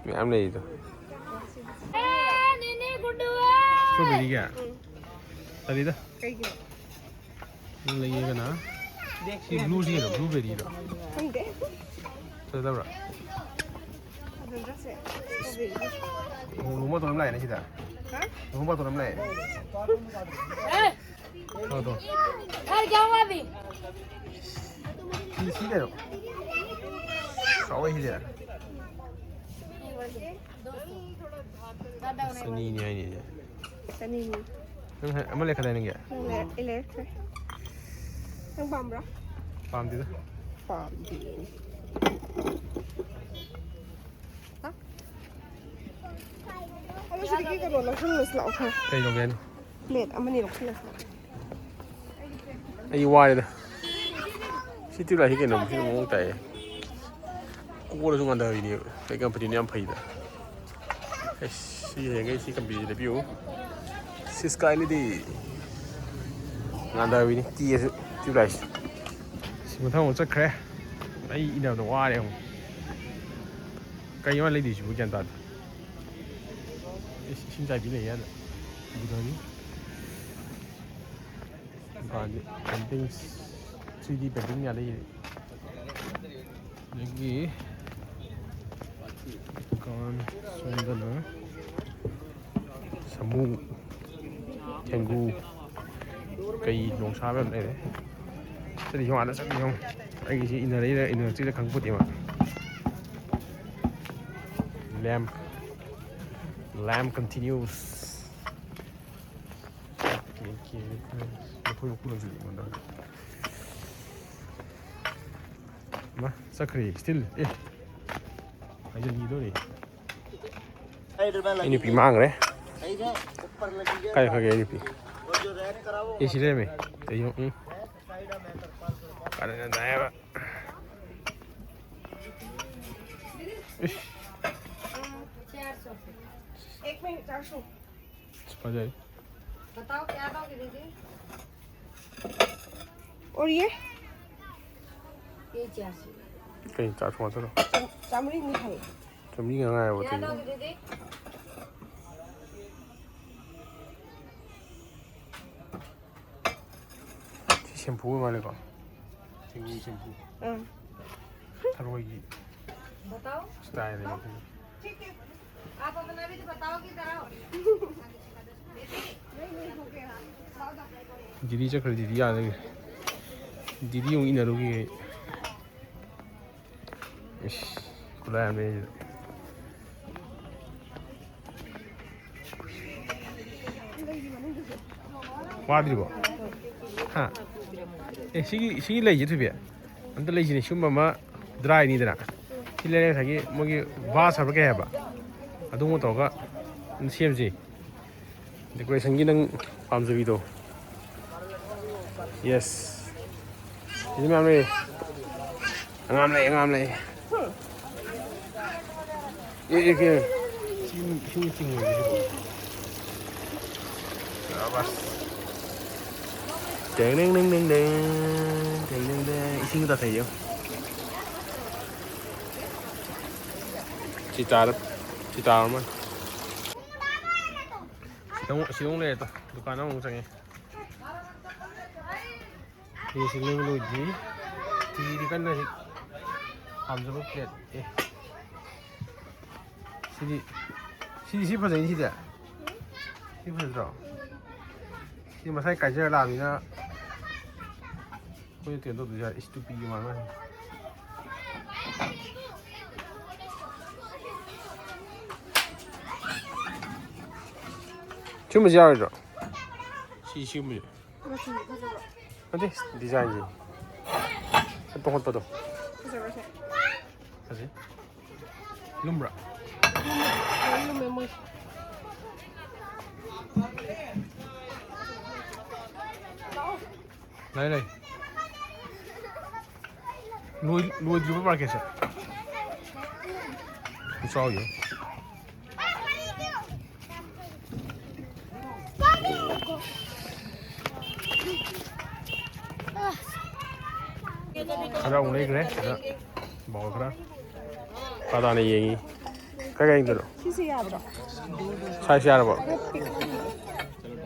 ꯃꯌꯥꯝ ꯂꯩꯔꯤꯗꯣ꯫ ꯁ꯭ꯇ꯭ꯔꯣꯕꯦꯔꯤꯒ? ꯇꯜꯂꯤꯗ꯫ ꯀꯩꯒꯤꯅꯣ? ꯅꯪ ꯂꯩꯌꯦꯒꯅ? ꯁꯤ ꯕ꯭ꯂꯨꯁꯤ ꯀꯩꯅꯣ? ꯕ꯭ꯂꯨꯕꯦꯔꯤꯔꯣ? ꯈꯪꯗꯦ꯫ ꯐꯖꯗꯕ꯭ꯔꯥ? ꯐꯖꯗ꯭ꯔꯁꯦ꯫ ꯁ꯭ꯇ꯭ꯔꯣꯕꯦꯔꯤ꯫ ꯂꯨꯍꯣꯡ ꯕꯥꯇꯣꯟ ꯑꯃ ꯂꯥꯛꯑꯦꯅꯦ ꯁꯤꯗ꯫ ꯍꯥ? ꯂꯨꯍꯣꯡ ꯕꯥꯇꯣꯟ ꯑꯃ ꯂꯥꯛꯑꯦ꯫ ꯊꯣꯛꯂꯛꯑꯣ, ꯊꯣꯛꯂꯛꯑꯣ꯫ ꯁꯤ, ꯁꯤ ꯀꯩꯅꯣ? ꯆꯥꯎꯋꯦ ꯁꯤꯗꯤ꯫ ꯆꯅꯤꯅꯤ ꯍꯥꯏꯅꯤꯅꯦ꯫ ꯆꯅꯤꯅꯤ꯫ ꯅꯪ ꯍꯥꯏ-, ꯑꯃ ꯂꯩꯔꯛꯀꯗꯥꯏ ꯅꯪꯒꯤ? ꯅꯪ ꯂꯩꯔꯛ-, ꯑꯩ ꯂꯩꯔꯛꯇ꯭ꯔꯦ꯫ ꯅꯪ ꯄꯥꯝꯕ꯭ꯔꯣ? ꯄꯥꯝꯗꯦꯗ꯫ ꯄꯥꯝꯗꯦ꯫ ꯍꯥ? ꯑꯗꯣ ꯁꯤꯗꯒꯤ ꯀꯩꯅꯣ ꯂꯧꯁꯜꯂꯁꯤ ꯂꯥꯛꯑꯣ ꯈꯔ꯫ ꯀꯩ ꯂꯧꯒꯦ ꯍꯥꯏꯅꯣ? ꯄ꯭ꯂꯦꯠ ꯑꯃꯅꯤ ꯂꯧꯁꯜꯂꯁꯤ ꯂꯥꯛꯑꯣ꯫ ꯑꯩ ꯋꯥꯔꯦꯗ꯫ ꯁꯤ ꯇ꯭ꯌꯨꯕ ꯂꯥꯏꯠꯁꯤ ꯀꯩꯅꯣ? ꯁꯤ ꯃꯑꯣꯡ ꯇꯥꯏꯌꯦ꯫ ꯀꯣꯛꯂꯁꯨ ꯉꯥꯟꯊꯕꯤꯅꯦꯕ꯫ ꯀꯩ ꯀꯝꯄꯅꯤꯅꯣ ꯌꯥꯝ ꯐꯩꯗ꯫ ꯑꯩꯁ, ꯁꯤ ꯍꯌꯦꯡꯈꯩ ꯁꯤ ꯀꯝꯄꯅꯤꯁꯤ ꯂꯩꯕꯤꯌꯨ꯫ ꯁꯤ ꯁ꯭ꯀꯥꯏꯂꯤꯗꯤ ꯉꯥꯟꯊꯕꯤꯅꯤ꯫ ꯇꯦꯛꯑꯁꯨ ꯇ꯭ꯌꯨꯕ ꯂꯥꯏꯠꯁꯤ꯫ ꯁꯤ ꯃꯊꯪ ꯑꯃꯨꯛ ꯆꯠꯈ꯭ꯔꯦ꯫ ꯑꯩ ꯏꯟꯅꯕꯗ ꯋꯥꯔꯦ ꯑꯃꯨꯛ꯫ ꯀꯩꯅꯣ ꯃꯥ ꯂꯩꯗꯣꯏꯁꯤꯕꯨ ꯒ꯭ꯌꯥꯟ ꯇꯥꯗꯦ꯫ ꯏꯁ-, ꯏꯁꯤꯡ ꯆꯥꯏꯕꯤ ꯂꯩ ꯍꯥꯏꯅ꯫ ꯕꯨꯙꯒꯤ꯫ ꯗꯨꯀꯥꯟꯁꯦ paintings, three D painting ꯌꯥꯅꯤ꯫ ꯑꯗꯒꯤ ꯁꯣꯝꯗꯅ ꯁꯥꯃꯨ, ꯊꯦꯡꯒꯨ, ꯀꯩ ꯅꯣꯡꯁꯥ ꯃꯌꯥꯝ ꯂꯩꯔꯦ꯫ ꯆꯠꯂꯤ ꯌꯦꯡꯉꯣ, ꯑꯥꯗ ꯆꯠꯂꯤ ꯌꯦꯡꯉꯣ꯫ ꯑꯩꯒꯤꯁꯤ ꯏꯟꯅꯔꯛꯏꯔ ꯏꯟꯅꯔꯛꯇ꯭ꯔꯤꯔ ꯈꯪꯄꯣꯠꯇꯦꯕ꯫ Lamb, lamb continues. ꯂꯐꯣꯏ ꯃꯀꯨ ꯂꯪꯁꯤꯜꯂꯛꯑꯦ ꯑꯩꯉꯣꯟꯗ꯫ ꯃꯥ ꯆꯠꯈ꯭ꯔꯦ still꯫ ꯑꯦ, ꯍꯥꯏꯖꯤꯟꯈꯤꯗꯣꯔꯦ꯫ ꯑꯩ ꯅꯨꯄꯤ ꯃꯥꯡꯈ꯭ꯔꯦ꯫ ꯀꯥꯏ ꯈꯪꯒꯦ ꯑꯩ ꯅꯨꯄꯤ? ꯑꯦ, ꯁꯤ ꯂꯩꯔꯝꯃꯦ꯫ ꯀꯩꯅꯣ? ꯎꯝ꯫ ꯀꯥꯔꯟ ꯌꯥꯝ ꯇꯥꯏꯌꯦꯕ꯫ ꯏꯁ꯫ एक में चार सौ। ꯐꯖꯩ꯫ बताओ क्या दोगे दीदी? और ये? ये चार सौ। ꯀꯩ ꯆꯥ ꯊꯣꯡꯉ ꯆꯠꯂꯣ? ꯆꯥꯝ-, ꯆꯥꯝꯃꯔꯤ ꯃꯤ ꯍꯥꯏꯌꯦ꯫ ꯆꯥꯝꯃꯔꯤ ꯉꯥꯏꯔꯕ ꯀꯌꯥ ꯑꯗꯨꯗꯤ? ꯂꯧꯒꯦ ꯑꯗꯨꯗꯤ? ꯁꯤ ꯁꯦꯝꯄꯨ ꯑꯣꯏ ꯃꯥꯜꯂꯦꯀꯣ? Shampoo, shampoo. ꯑꯥ꯫ ꯊꯔꯣꯏꯒꯤ बताओ। Style ꯅꯦ꯫ ठीक है। आप अपना भी तो बताओ किधर आओ। ꯗꯤꯗꯤ ꯆꯠꯈ꯭ꯔꯦ, ꯗꯤꯗꯤ ꯑꯥꯗ ꯂꯩꯈ꯭ꯔꯦ꯫ ꯗꯤꯗꯤ ꯑꯃꯨꯛ ꯏꯟꯅꯔꯨꯈꯤꯒꯦ ꯑꯩ꯫ ꯏꯁ, ꯈꯨꯠꯂꯥꯏ ꯑꯃ ꯂꯩꯔꯤꯗ꯫ ꯋꯥꯗ꯭ꯔꯤꯕꯣ? ꯍꯥ? ꯑꯦ, ꯁꯤꯒꯤ, ꯁꯤꯒꯤ ꯂꯩꯁꯦ ꯊꯣꯏꯕꯤ, ꯑꯝꯇ ꯂꯩꯁꯤꯅꯦ꯫ ꯁꯤꯒꯨꯝꯕ ꯑꯃ dry ꯅꯤꯗꯅ꯫ ꯁꯤ ꯂꯩꯔꯒ ꯉꯁꯥꯏꯒꯤ ꯃꯣꯏꯒꯤ vase ꯍꯥꯏꯕ꯭ꯔꯥ ꯀꯩ ꯍꯥꯏꯕ? ꯑꯗꯨꯒꯨꯝꯕ ꯇꯧꯔꯒ ꯑꯗꯨꯝ ꯁꯦꯝꯁꯤ꯫ Decoration ꯒꯤ ꯅꯪ ꯄꯥꯝꯖꯕꯤꯗꯣ꯫ Yes꯫ ꯁꯤꯗꯤ ꯃꯌꯥꯝ ꯂꯩ꯫ ꯑꯉꯥꯡ ꯂꯩ, ꯑꯉꯥꯡ ꯂꯩ꯫ ꯑꯦ, ꯑꯦ, ꯑꯦ꯫ ꯏꯁꯤꯡ, ꯏꯁꯤꯡ ꯆꯤꯡꯉꯣꯏ ꯁꯤꯕꯣ꯫ ꯁꯥꯕꯥꯁ꯫ ꯇꯦꯡ, ꯇꯦꯡ, ꯇꯦꯡ, ꯇꯦꯡ, ꯇꯦꯡ, ꯇꯦꯡ, ꯇꯦꯡ꯫ ꯏꯁꯤꯡ ꯇꯥꯊꯩꯌꯦ꯫ ꯁꯤ ꯇꯥꯔ-, ꯁꯤ ꯇꯥꯔ ꯃꯥꯜꯂꯦ꯫ ꯁꯤꯗ ꯑꯃꯨꯛ, ꯁꯤꯗ ꯑꯃꯨꯛ ꯂꯩꯔꯦ ꯇꯣ꯫ ꯗꯨꯀꯥꯟ ꯑꯃꯃꯨꯛ ꯆꯪꯉꯦ꯫ ꯐꯤꯁꯤ ꯂꯩꯕ ꯂꯣꯏꯗ꯭ꯔꯤ꯫ ꯐꯤꯗꯤ ꯀꯟꯅ ꯍꯦꯛ ꯄꯥꯝꯖꯕ ꯄ꯭ꯂꯦꯠ꯫ ꯑꯦ꯫ ꯁꯤꯗꯤ, ꯁꯤꯗꯤ ꯁꯤ ꯐꯖꯩꯅꯤ ꯁꯤꯗꯤ꯫ ꯁꯤ ꯐꯖꯗ꯭ꯔꯣ? ꯁꯤ ꯃꯁꯥꯏ ꯀꯥꯏꯖꯔ ꯂꯥꯛꯑꯕꯅꯤꯅ ꯑꯩꯈꯣꯏꯅ ꯀꯩꯅꯣ ꯇꯧꯗꯣꯏꯁꯦ ꯏꯁꯇꯨꯄꯤꯒꯤ ꯃꯥꯟꯕ꯫ ꯁꯤꯒꯨꯝꯕꯁꯤ ꯌꯥꯔꯣꯏꯗ꯭ꯔꯣ? ꯁꯤ ꯁꯤꯒꯨꯝꯕꯁꯦ꯫ ꯅꯠꯇꯦ, ꯗꯤꯖꯥꯏꯟꯁꯦ꯫ ꯈꯠꯄ ꯈꯣꯠꯄꯗꯣ꯫ ꯐꯖꯩ꯫ ꯂꯨꯝꯕ꯭ꯔꯥ? ꯂꯩ, ꯂꯩ꯫ ꯂꯣꯏ-, ꯂꯣꯏꯗ꯭ꯔꯤꯕ ꯃꯥꯔꯀꯦꯠꯁꯦ? ꯈꯨꯆꯥꯎꯁꯦ꯫ ꯈꯔ ꯑꯃꯨꯛ ꯂꯩꯈ꯭ꯔꯦ, ꯈꯔ ꯕꯥꯎ ꯈꯔ꯫ ꯄꯥꯗꯥꯅ ꯌꯦꯡꯉꯤ꯫ ꯀꯥꯏ ꯀꯥꯏ ꯌꯦꯡꯗꯣꯏꯅꯣ? ꯁꯤꯁꯦ ꯌꯥꯗ꯭ꯔꯣ? ꯁꯥꯏꯖ ꯌꯥꯔꯕꯣ? ꯈꯔ ꯄꯤꯛ-,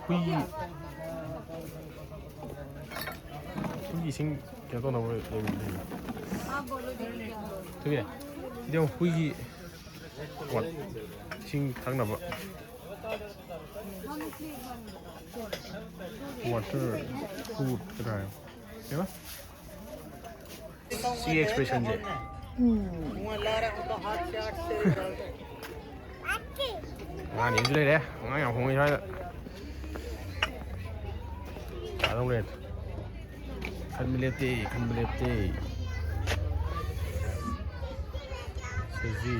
ꯍꯨꯏꯒꯤ, ꯍꯨꯏꯒꯤ ꯏꯁꯤꯡ ꯀꯩꯅꯣ ꯇꯧꯅꯕ ꯂꯩꯕꯅꯤ꯫ ꯊꯣꯏꯕꯤ, ꯁꯤꯗꯤ ꯑꯃꯨꯛ ꯍꯨꯏꯒꯤ ꯄꯣꯠ, ꯏꯁꯤꯡ ꯊꯛꯅꯕ꯫ Water, food ꯀꯩꯅꯣ ꯍꯥꯏꯌꯣ꯫ ꯀꯩꯕ? ꯁꯤꯒꯤ ꯑꯦꯛꯁꯄ꯭ꯔꯦꯁꯟꯁꯦ꯫ ꯑꯉꯥꯡ ꯑꯅꯤꯁꯨ ꯂꯩꯔꯦ꯫ ꯑꯉꯥꯡ ꯌꯥꯝ ꯍꯣꯡꯉꯤ ꯁ꯭ꯋꯥꯏꯗ꯫ ꯑꯗꯨꯝ ꯂꯩꯔꯦ꯫ ꯈꯟꯕ ꯂꯦꯞꯇꯦ, ꯈꯟꯕ ꯂꯦꯞꯇꯦ꯫ ꯁꯤꯖꯤ꯫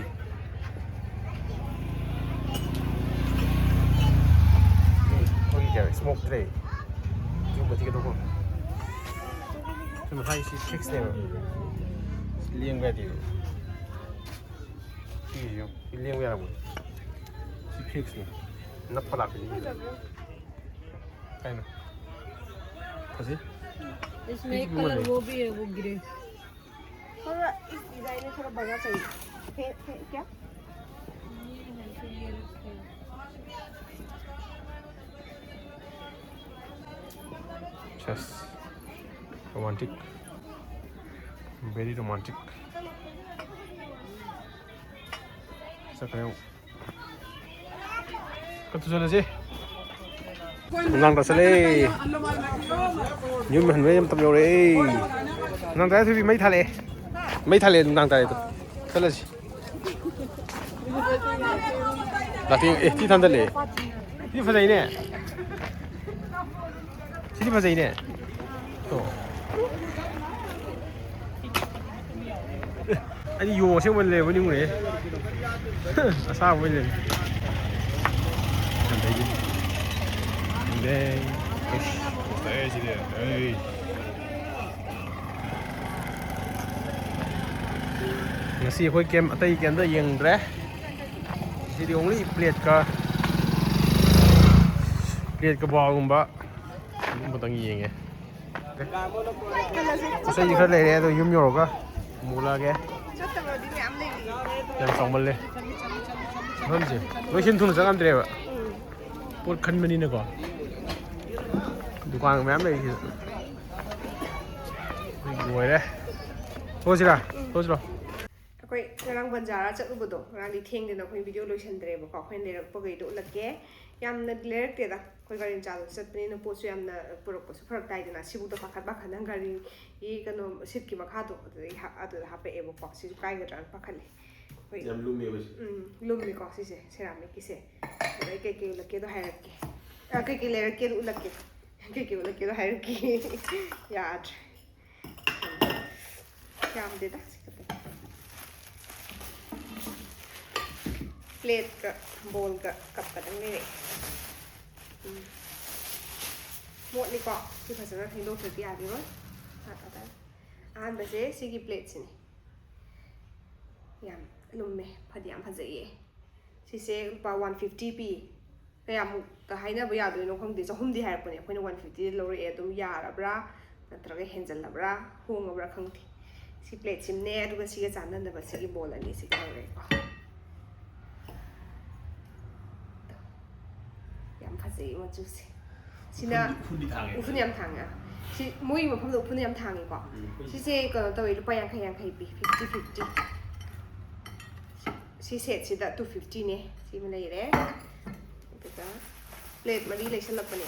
ꯑꯩꯈꯣꯏꯒꯤ ꯀꯌꯥ ꯏꯁꯃꯣꯛ ꯇ꯭ꯔꯦ꯫ ꯁꯤꯒꯨꯝꯕ ꯊꯤꯒꯗꯧꯕ꯫ ꯁꯤ ꯃꯈꯥꯏꯁꯤ ꯐꯤꯛꯁꯅꯦꯕ꯫ ꯁꯤ ꯂꯦꯡꯕ ꯌꯥꯗꯦꯕ꯫ ꯁꯤꯁꯨ ꯁꯤ ꯂꯦꯡꯕ ꯌꯥꯔꯝꯃꯣꯏ꯫ ꯁꯤ ꯐꯤꯛꯁꯅꯤ꯫ ꯅꯞꯄ ꯂꯥꯛꯀꯅꯤ꯫ ꯀꯩꯅꯣ? ꯐꯖꯩ꯫ इसमें एक कलर वो भी है, वो ग्रे। थोड़ा इस डिजाइन में थोड़ा बड़ा चाहिए। फे-, फे-, क्या? Yes. Romantic. Very romantic. ꯆꯠꯈ꯭ꯔꯦ ꯑꯃꯨꯛ꯫ ꯀꯠꯇꯨ ꯆꯠꯂꯁꯤ꯫ ꯅꯨꯡꯗꯥꯡ ꯇꯥꯁꯜꯂꯦ꯫ ꯌꯨꯝ ꯍꯟꯕꯩ ꯃꯇꯝ ꯌꯧꯔꯛꯑꯦ꯫ ꯅꯨꯡꯗꯥꯡ ꯇꯥꯔꯦ ꯊꯣꯏꯕꯤ, ꯃꯩ ꯊꯥꯜꯂꯛꯑꯦ꯫ ꯃꯩ ꯊꯥꯜꯂꯛꯑꯦ ꯅꯨꯡꯗꯥꯡ ꯇꯥꯔꯦꯗꯣ꯫ ꯆꯠꯂꯁꯤ꯫ ꯂꯥꯇꯦꯡ-, ꯑꯦ, ꯊꯤ ꯊꯥꯟꯗꯠꯂꯦ꯫ ꯊꯤ ꯐꯖꯩꯅꯦ꯫ ꯁꯤꯗꯤ ꯐꯖꯩꯅꯦ꯫ ꯇꯣ꯫ ꯑꯦ, ꯑꯩꯗꯤ ꯌꯣꯡ ꯑꯁꯦꯡꯕ ꯂꯩꯔꯕ ꯅꯤꯡꯉꯨꯔꯦ꯫ ꯑꯁꯥꯕ ꯑꯣꯏꯅ ꯂꯩꯔꯝꯃꯦ꯫ ꯌꯥꯝ ꯐꯩꯅꯦ꯫ ꯗꯦꯡ꯫ ꯑꯩꯁ, ꯐꯖꯔꯦ ꯁꯤꯗꯤ꯫ ꯑꯩ꯫ ꯉꯁꯤ ꯑꯩꯈꯣꯏ ꯀꯦꯝ ꯑꯇꯩ ꯀꯩꯝꯇ ꯌꯦꯡꯗ꯭ꯔꯦ꯫ ꯁꯤꯗꯤ only ꯄ꯭ꯂꯦꯠꯀ, ꯄ꯭ꯂꯦꯠꯀ ꯕꯥꯎꯜꯒꯨꯝꯕ ꯑꯗꯨꯝꯕꯇꯪ ꯌꯦꯡꯉꯦ꯫ ꯄꯣꯠ ꯆꯩꯗꯤ ꯈꯔ ꯂꯩꯔꯦ, ꯑꯗꯣ ꯌꯨꯝ ꯌꯧꯔꯒ ꯑꯃꯨꯛ ꯎꯠꯂꯛꯑꯒꯦ꯫ ꯆꯠꯇꯕꯗꯤ ꯃꯌꯥꯝ ꯂꯩꯔꯤ꯫ ꯌꯥꯝ ꯆꯥꯎꯃꯜꯂꯦ ꯃꯐꯝꯁꯦ꯫ ꯂꯣꯏꯁꯤꯟ ꯊꯨꯅ ꯆꯪꯉꯝꯗ꯭ꯔꯦꯕ꯫ ꯄꯣꯠ ꯈꯟꯕꯅꯤꯅꯀꯣ꯫ ꯗꯨꯀꯥꯟ ꯃꯌꯥꯝ ꯂꯩꯔꯤ ꯁꯤꯗ꯫ ꯂꯣꯏꯔꯦ꯫ ꯊꯣꯛꯑꯁꯤꯔꯥ? ꯊꯣꯛꯑꯁꯤꯔꯣ? ꯑꯩꯈꯣꯏ ꯉꯔꯥꯡ ꯕꯟꯖꯥꯔꯥ ꯆꯠꯂꯨꯕꯗꯣ, ꯉꯔꯥꯡꯗꯤ ꯊꯦꯡꯗꯅ ꯑꯩꯈꯣꯏ ꯚꯤꯗꯤꯑꯣ ꯂꯣꯏꯁꯟꯗ꯭ꯔꯦꯕꯀꯣ꯫ ꯑꯩꯈꯣꯏꯅ ꯂꯩꯔꯛꯄꯈꯩꯗꯣ ꯎꯠꯂꯛꯀꯦ꯫ ꯌꯥꯝꯅ ꯂꯩꯔꯛꯇꯦꯗ, ꯑꯩꯈꯣꯏ ꯒꯥꯔꯤ ꯃꯆꯥꯗ ꯆꯠꯄꯅꯤꯅ ꯄꯣꯠꯁꯨ ꯌꯥꯝꯅ ꯄꯨꯔꯛꯄꯁꯨ ꯐꯔꯛ ꯇꯥꯏꯗꯅ꯫ ꯁꯤꯕꯨꯛꯇ ꯀꯥꯈꯠ ꯀꯥꯈꯠꯅ ꯒꯥꯔꯤꯒꯤ ꯀꯩꯅꯣ ꯁꯤꯠꯀꯤ ꯃꯈꯥꯗꯣ ꯑꯗꯨꯗꯒꯤ ꯍꯥ-, ꯑꯗꯨꯗ ꯍꯥꯞꯄꯛꯑꯦꯕꯀꯣ꯫ ꯁꯤꯁꯨ ꯀꯥꯏꯒꯗ꯭ꯔꯥꯅ ꯄꯥꯈꯠꯂꯦ꯫ ꯑꯩꯈꯣꯏ ꯌꯥꯝ ꯂꯨꯝꯃꯦꯕ ꯁꯤ꯫ ꯎꯝ, ꯂꯨꯝꯃꯤꯀꯣ ꯁꯤꯁꯦ, ꯁꯦꯔꯥꯃꯤꯛꯀꯤꯁꯦ꯫ ꯑꯗꯩ ꯀꯩꯀꯩ ꯎꯠꯂꯛꯀꯦꯗꯣ ꯍꯥꯏꯔꯛꯀꯦ꯫ ꯑ, ꯀꯩꯀꯩ ꯂꯩꯔꯛꯀꯦꯗꯣ ꯎꯠꯂꯛꯀꯦ꯫ ꯀꯩꯀꯩ ꯎꯠꯂꯛꯀꯦꯗꯣ ꯍꯥꯏꯔꯛꯀꯦ꯫ ꯌꯥꯗ꯭ꯔꯦ꯫ ꯌꯥꯝꯗꯦꯗ ꯁꯤ ꯈꯛꯇ꯫ ꯄ꯭ꯂꯦꯠꯀ ꯕꯣꯜꯒ ꯀꯞꯀꯗꯪ ꯂꯩꯔꯛꯑꯦ꯫ ꯎꯝ꯫ ꯃꯣꯠꯂꯤꯀꯣ? ꯁꯤ ꯐꯖꯅ ꯐꯦꯡꯗꯣꯛꯇ꯭ꯔꯗꯤ ꯌꯥꯈꯤꯔꯣꯏ꯫ ꯍꯥ, ꯇꯥ, ꯇꯥ꯫ ꯑꯍꯥꯟꯕꯁꯦ ꯁꯤꯒꯤ ꯄ꯭ꯂꯦꯠꯁꯤꯅꯦ꯫ ꯌꯥꯝ ꯂꯨꯝꯃꯦ, ꯐꯗꯤ ꯌꯥꯝ ꯐꯖꯩꯌꯦ꯫ ꯁꯤꯁꯦ ꯂꯨꯄꯥ one fifty ꯄꯤ꯫ ꯀꯌꯥꯃꯨꯛꯇ ꯍꯥꯏꯅꯕ ꯌꯥꯗꯣꯏꯅꯣ ꯈꯪꯗꯦ, ꯆꯍꯨꯝꯗꯤ ꯍꯥꯏꯔꯛꯄꯅꯦ꯫ ꯑꯩꯈꯣꯏꯅ one fifty ꯂꯧꯔꯛꯑꯦ꯫ ꯑꯗꯨꯝ ꯌꯥꯔꯕ꯭ꯔꯥ ꯅꯠꯇ꯭ꯔꯒ ꯍꯦꯟꯖꯜꯂꯕ꯭ꯔꯥ, ꯍꯣꯡꯉꯕ꯭ꯔꯥ ꯈꯪꯗꯦ꯫ ꯁꯤ ꯄ꯭ꯂꯦꯠꯁꯤꯃꯅꯦ, ꯑꯗꯨꯒ ꯁꯤꯒ ꯆꯥꯟꯅꯅꯕ ꯁꯤꯒꯤ ꯕꯣꯜ ꯑꯅꯤꯁꯤꯒ ꯂꯧꯔꯛꯑꯦꯀꯣ꯫ ꯌꯥꯝ ꯐꯖꯩ ꯃꯆꯨꯁꯦ꯫ ꯁꯤꯅ ꯎꯐꯨꯟꯗꯤ, ꯎꯐꯨꯟꯗꯤ ꯊꯥꯡꯉꯦ꯫ ꯎꯐꯨꯟ ꯌꯥꯝ ꯊꯥꯡꯉꯦ꯫ ꯁꯤ ꯃꯣꯏꯒꯤ ꯃꯐꯝꯗ ꯎꯐꯨꯟ ꯌꯥꯝ ꯊꯥꯡꯉꯤꯀꯣ꯫ ꯁꯤꯁꯦ ꯀꯩꯅꯣ ꯇꯧꯋꯤ, ꯂꯨꯄꯥ ꯌꯥꯡꯈꯩ ꯌꯥꯡꯈꯩ ꯄꯤ, ꯐꯤꯐꯇꯤ ꯐꯤꯐꯇꯤ꯫ ꯁꯤ ꯁꯦꯠꯁꯤꯗ ꯇꯨ ꯐꯤꯐꯇꯤꯅꯦ꯫ ꯁꯤꯃ ꯂꯩꯔꯦ꯫ ꯑꯗꯨꯒ ꯄ꯭ꯂꯦꯠ ꯃꯔꯤ ꯂꯩꯁꯜꯂꯛꯄꯅꯦ꯫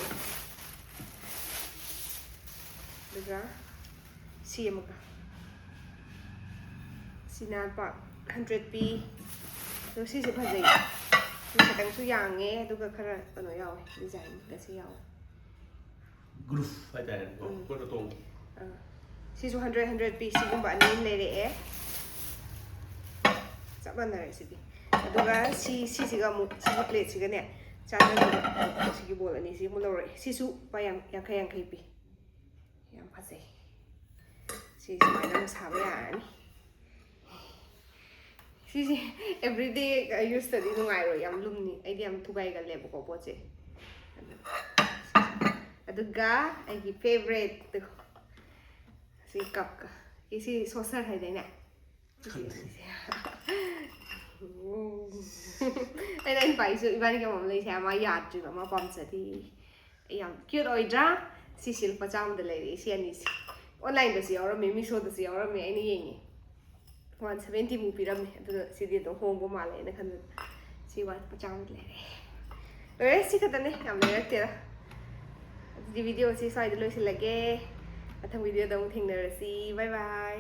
ꯑꯗꯨꯒ ꯁꯤ ꯑꯃꯒ꯫ ꯁꯤꯅ ꯂꯨꯄꯥ ꯍꯟꯗ꯭ꯔꯦꯠ ꯄꯤ꯫ ꯑꯗꯣ ꯁꯤꯁꯦ ꯐꯖꯩ꯫ ꯁꯤ ꯈꯤꯇꯪꯁꯨ ꯌꯥꯡꯉꯦ, ꯑꯗꯨꯒ ꯈꯔ ꯀꯩꯅꯣ ꯌꯥꯎꯋꯦ, ꯗꯤꯖꯥꯏꯟꯒꯁꯨ ꯌꯥꯎꯋꯦ꯫ ꯒ꯭ꯔꯨꯞ ꯍꯥꯏꯇꯥꯔꯦꯅꯦꯀꯣ꯫ ꯎꯝ꯫ ꯄꯣꯠ ꯑꯇꯣꯡꯕ꯫ ꯑꯥ꯫ ꯁꯤꯁꯨ ꯍꯟꯗ꯭ꯔꯦꯠ ꯍꯟꯗ꯭ꯔꯦꯠ ꯄꯤ꯫ ꯁꯤꯒꯨꯝꯕ ꯑꯅꯤ ꯑꯃ ꯂꯩꯔꯛꯑꯦ꯫ ꯆꯞ ꯃꯥꯟꯅꯔꯦ ꯁꯤꯗꯤ꯫ ꯑꯗꯨꯒ ꯁꯤ ꯁꯤꯁꯤꯒ ꯑꯃꯨꯛ ꯁꯤꯒꯤ ꯄ꯭ꯂꯦꯠꯁꯤꯒꯅꯦ ꯆꯥꯟꯅꯗꯕ ꯁꯤꯒꯤ ꯕꯣꯜ ꯑꯅꯤꯁꯤ ꯑꯃꯨꯛ ꯂꯧꯔꯛꯑꯦ꯫ ꯁꯤꯁꯨ ꯂꯨꯄꯥ ꯌꯥꯡ- ꯌꯥꯡꯈꯩ ꯌꯥꯡꯈꯩ ꯄꯤ꯫ ꯌꯥꯝ ꯐꯖꯩ꯫ ꯁꯤ ꯁꯨꯃꯥꯏꯅ ꯑꯃꯨꯛ ꯁꯥꯕ ꯌꯥꯔꯅꯤ꯫ ꯁꯤꯁꯦ ꯑꯦꯕ꯭ꯔꯤꯗꯦ ꯌꯨꯁꯇꯗꯤ ꯅꯨꯡꯉꯥꯏꯔꯣꯏ, ꯌꯥꯝ ꯂꯨꯝꯅꯤ꯫ ꯑꯩꯗꯤ ꯌꯥꯝ ꯊꯨꯒꯥꯏꯒꯜꯂꯦꯕꯀꯣ ꯄꯣꯠꯁꯦ꯫ ꯑꯗꯨꯒ ꯑꯩꯒꯤ ꯐꯦꯕꯔꯦꯠꯇꯣ ꯁꯤ ꯀꯞꯀ꯫ ꯁꯤ ꯁꯣꯁꯔ ꯍꯥꯏꯗꯥꯏꯅꯦ? ꯈꯪꯗꯦ꯫ ꯑꯩꯅ ꯑꯩ ꯅꯨꯄꯥꯒꯤꯁꯨ ꯏꯕꯥꯅꯤꯒꯤ ꯑꯃꯃꯝ ꯂꯩꯁꯦ ꯍꯥꯏ, ꯃꯥ ꯌꯥꯗ꯭ꯔꯤꯕ, ꯃꯥ ꯄꯥꯝꯖꯗꯦ꯫ ꯑꯩ ꯌꯥꯝ ꯀ꯭ꯌꯨꯠ ꯑꯣꯏꯗ꯭ꯔꯥ? ꯁꯤꯁꯦ ꯂꯨꯄꯥ ꯆꯥꯝꯃꯗ ꯂꯩꯔꯛꯑꯦ, ꯁꯤ ꯑꯅꯤꯁꯦ꯫ ꯑꯣꯟꯂꯥꯏꯟꯗꯁꯨ ꯌꯥꯎꯔꯝꯃꯦ, ꯃꯤꯁꯣꯗꯁꯨ ꯌꯥꯎꯔꯝꯃꯦ, ꯑꯩꯅ ꯌꯦꯡꯉꯦ꯫ ꯋꯥꯟ ꯁꯚꯦꯟꯇꯤꯃꯨꯛ ꯄꯤꯔꯝꯃꯦ, ꯑꯗꯨꯅ ꯁꯤꯗꯤ ꯑꯗꯨꯝ ꯍꯣꯡꯕ ꯃꯥꯜꯂꯦ ꯍꯥꯏꯅ ꯈꯟꯕꯗ ꯁꯤ ꯋꯥꯟ ꯂꯨꯄꯥ ꯆꯥꯝꯃꯗ ꯂꯩꯔꯛꯑꯦ꯫ ꯂꯣꯏꯔꯦ, ꯁꯤ ꯈꯛꯇꯅꯦ, ꯌꯥꯝ ꯂꯩꯔꯛꯇꯦꯗ꯫ ꯑꯗꯨꯗꯤ ꯚꯤꯗꯤꯑꯣꯁꯤ ꯁ꯭ꯋꯥꯏꯗ ꯂꯣꯏꯁꯤꯜꯂꯒꯦ꯫ ꯃꯊꯪ ꯚꯤꯗꯤꯑꯣꯗ ꯑꯃꯨꯛ ꯊꯦꯡꯅꯔꯁꯤ꯫ ꯕꯥꯏ ꯕꯥꯏ꯫